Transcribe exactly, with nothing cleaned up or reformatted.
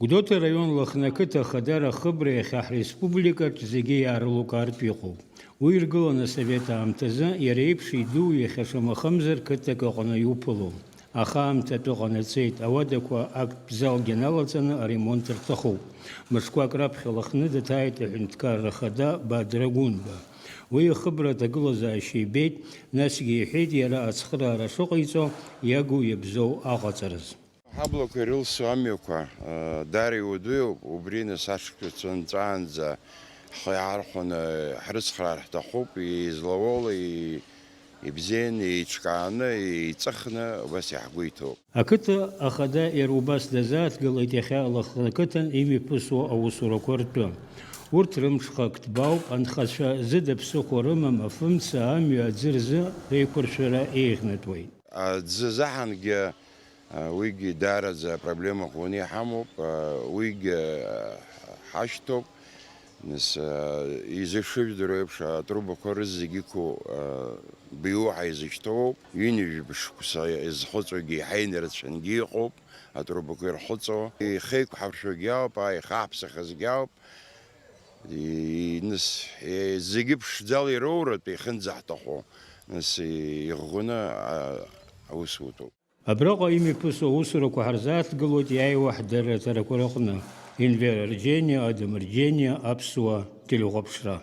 Гәдоуҭа араион Лыхны ақыҭа ахадара ахыбра иахьа ҳреспубликаҿ зегьы иаарылукаартә иҟоуп. Уи иргыланы асовет аамҭазы иара еиԥш идуу иахьа шамахамзар қыҭак ыҟаны иуԥылом. Аха аамҭа атәы ҟанаҵеит, ауадақәа актә залгьы налаҵаны аремонт рҭахуп. Мышқәак раԥхьа Лыхны дҭааит аҳәынҭқарра ахада Бадра Гәынба. Уи ахыбра аҭагылазаашьа ибеит, насгьы иҳәеит иара ацхыраара шыҟаиҵо, иагу иабзоу аҟаҵараз. Ҳаблақәа ирылсу амҩақәа, даара иуадаҩуп, убри нас ашықәс анҵәаанӡа ҳхы иаархәаны ҳрыцхраар ҳҭахуп, излауоула, и-, ибзианы, еиҿкааны, еиҵыхны убас иаҳгәы иҭоуп. Ақыҭа ахада иара убас дазааҭгылеит иахьа Лыхны ақыҭан имҩаԥысуа аусурақәа ртәы. Урҭ рымҽхак ҭбаауп, анхацәа зыда ԥсыхәа рымам, афымца, амҩа, аӡы рзы реиқәыршәара еиӷьнатәуеит. Аӡы заҳангьы, а, уигьы даараӡа апроблема ӷәӷәаны иҳамоуп, а, уигьы, а, ҳашьҭоуп. Нас, а, изышыжәдыруа еиԥш, атрубақәа рызегьы иқәу, а, биуҳа изышьҭоуп. Ҩынҩажәа шықәса изхыҵуагьы еиҳа инарацәангьы иҟоуп, атрубақәа ирхыҵуа. Ихеиқәҳаршәогьы ауп, а, ихаҳԥсахазгьы ауп. И-, нас, е-, зегьы ԥшӡала ироуратәы ихьынӡаҳҭаху, нас, и-, иӷәӷәаны, а, аус утәуп. Абраҟа имҩаԥысуа аусурақәа ҳарзааҭгылоит иааиуа ҳдырраҭарақәа рыҟны. Енвер Арџьениа, Адам Арџьениа, Аԥсуа телехәаԥшра.